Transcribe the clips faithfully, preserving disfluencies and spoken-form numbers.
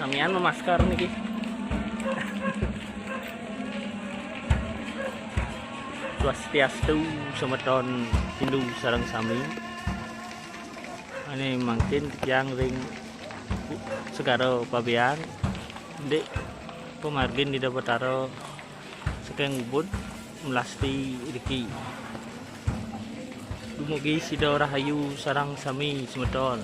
Samian mamasker niki. Swastiastu, semeton Hindu sareng sami. Ane mangkin titiang ring Segara Pabean, indik pamargin Ida Betara saking Ubud melasti riki. Dumugi sida rahayu sareng sami semeton.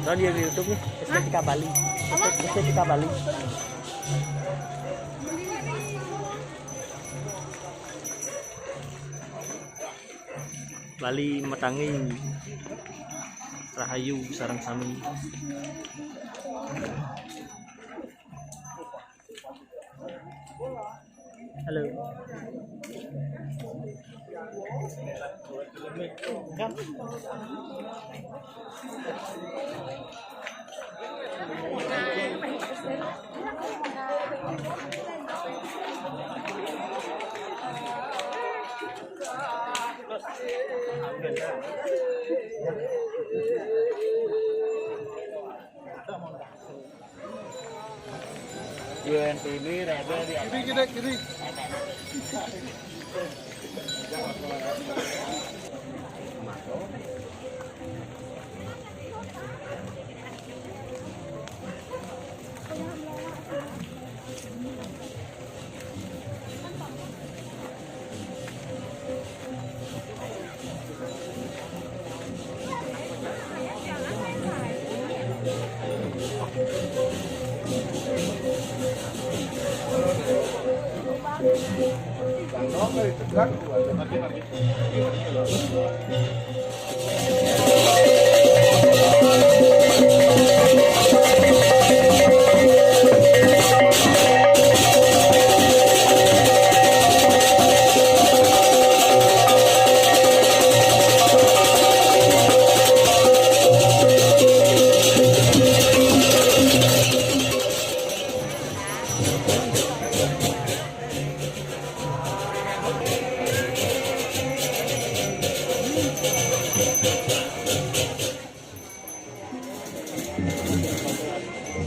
Nah, dia di YouTube nih, Estetika Bali. Estetika Bali. Bali matangi, rahayu sareng sami. Halo. Kiri, kiri, kiri.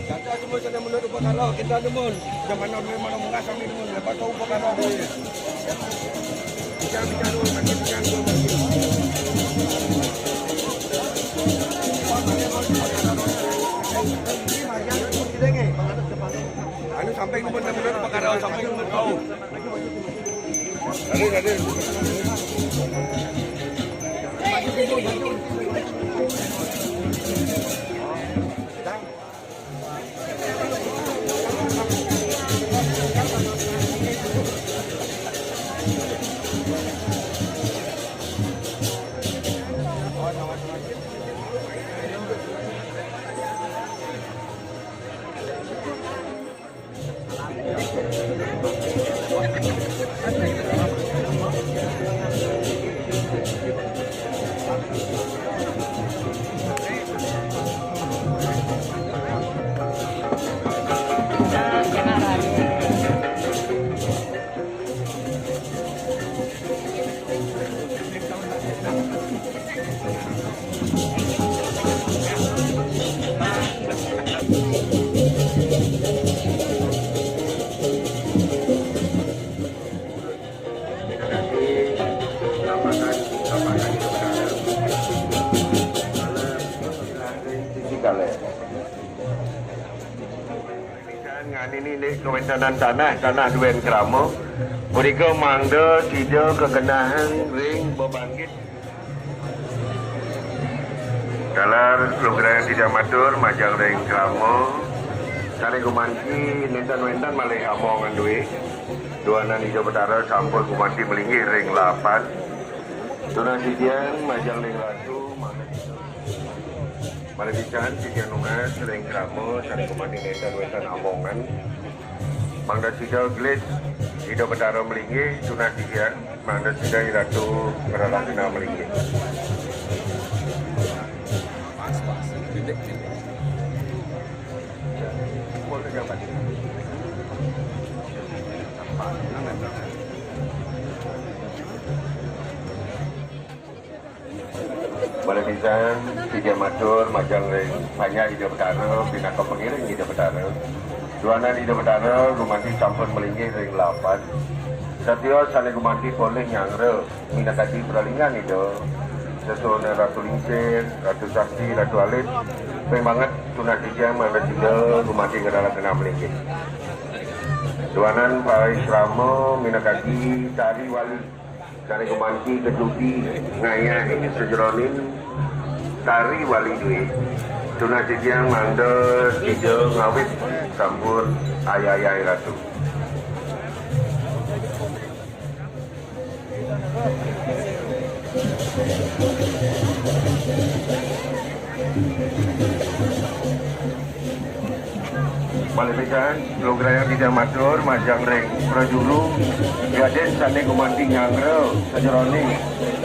Kata semua sana menurut perkara, kita demun. Zaman dulu memang mengasah ni demun. Lepas tahu perkara tu, ya. Bicara-bicara, makin bicara, makin. Anu sampai ke mana-mana perkara, sampai ke mana tahu. Ada, ada. Nganini ni kawéntenan tanah, tanah duén krama. Punika mangda sida kegenahang ring bebangkit. Taler lugrayang titiang matur majeng ring krama. Sané gumanti nénten wénten malih amongan duwé. Duanan Ida Betara sampun gumanti malinggih ring lapan. Tunas titiang majeng ring Ratu, mangda malih pisan titiang nunas ring krama sané gumanti nénten wénten amongan. Mangda sida gelis Ida Betara malinggih, tunas titiang, mangda sida Ratu ngrereh genah malinggih. Malih pisan, titiang matur majeng ring panjak Ida Betara, pinaka pangiring Ida Betara. Duanan Ida Betara gumanti sampun malinggih ring lapan. Satia sané gumanti polih nyanggra minakadi pralinggan Ida. Sesuunan Ratu Lingsir, Ratu Sakti, Ratu Alit. Ping banget tunas titiang mangda sida gumanti ngrereh genah malinggih. Duanan parikrama minakadi tari wali. Sané gumanti kejudi ngayahin sajeroning tari wali duwé. Tunas titiang mangda sida ngawit sampun ayah-ayah Ratu. Malih pisan, lugrayang titiang matur majeng ring prajuru, yadin sané gumanti nyanggra sajeroning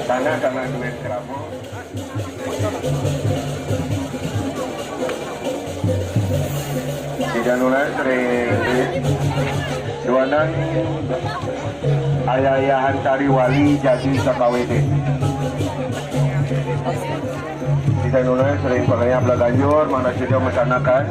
tanah-tanah duwé krama. Titiang nunas ring duanan ayah-ayahan tari wali jagi sakawitin. Titiang nunas ring pangayap Blaganjur, mangda sida masanakan.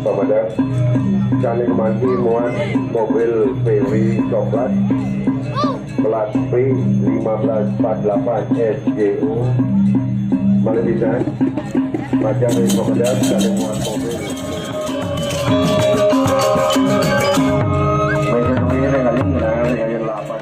Pamedal, sané gumanti muat mobil V W coklat, plat P lima belas empat delapan S J O. Malih pisan, majeng ring pamedal sané muat mobil. Meja duwé ring ayu, nah, ring ayu delapan.